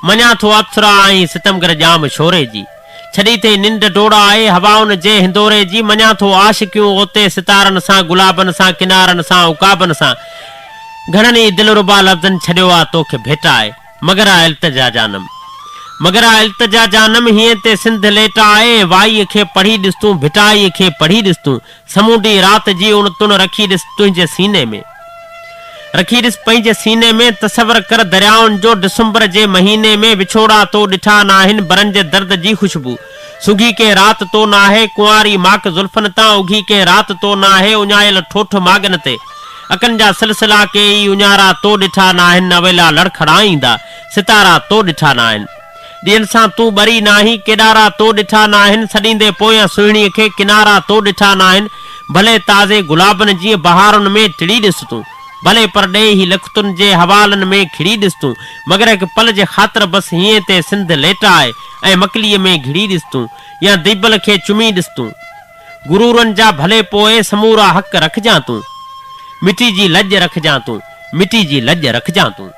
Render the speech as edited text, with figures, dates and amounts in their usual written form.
مڃان ٿو اپسرا آهين ستمگر ڄام شوري جي. ڇڏي ٿئي ننڊ ڊوڙائي هوائن جي هندوري جي. مڃان ٿو عاشقيون اوتي ستارن سان گلابن سان ڪنارن سان عقابن سان. گهڻن ئي دلربا لفظن ڇڏيو آ توکي ڀيٽائي. مگر آ التجا جانم. مگر آ التجا جانم هينئين تي سنڌ ليٽائي ۽ وائيء کي پڙهي ڏس تون ڀٽائيء کي پڙهي ڏس تون. سمونڊي رات جي اڻ تڻ رکي ڏس تنهنجي سيني ۾. رکي ڏس پنهنجي سيني ۾ تصور ڪر دريائن جو ڊسمبر جي مهيني ۾ وڇوڙا تو ڏٺا ناهن برن جي درد جي خوشبو سونگهي ڪنهن رات تو ناهي ڪنواري ماڪ زلفن تان اگهي ڪنهن رات تو ناهي اڃايل ٺوٺ ماڳن تي اکن جا سلسلا ڪيئي اڃارا تو ڏٺا ناهن اويلا لڙکڙائيندا ستارا تو ڏٺا ناهن. ڏين سان تون ٻري ناهين، ڪيڏارا تو ڏٺا ناهن، سڏيندي پويان سهڻيء کي، ڪنارا تو ڏٺا ناهن، ڀلي تازي گلابن جيئن بهارن ۾ ٽڙي ڏس تون، ڀلي پرڏيهي لکتن جي حوالن ۾ کڙي ڏس تون، مگر هڪ پل جي خاطر بس هينئين تي سنڌ ليٽاء ۽ مڪليء ۾ گهڙي ڏس تون، يا ديبل کي چمي ڏس تون. غرورن جا ڀلي پوء سمورا حق رکجان تون، مٽي جي لڄ رکجان تون، مٽي جي لڄ رکجان تون.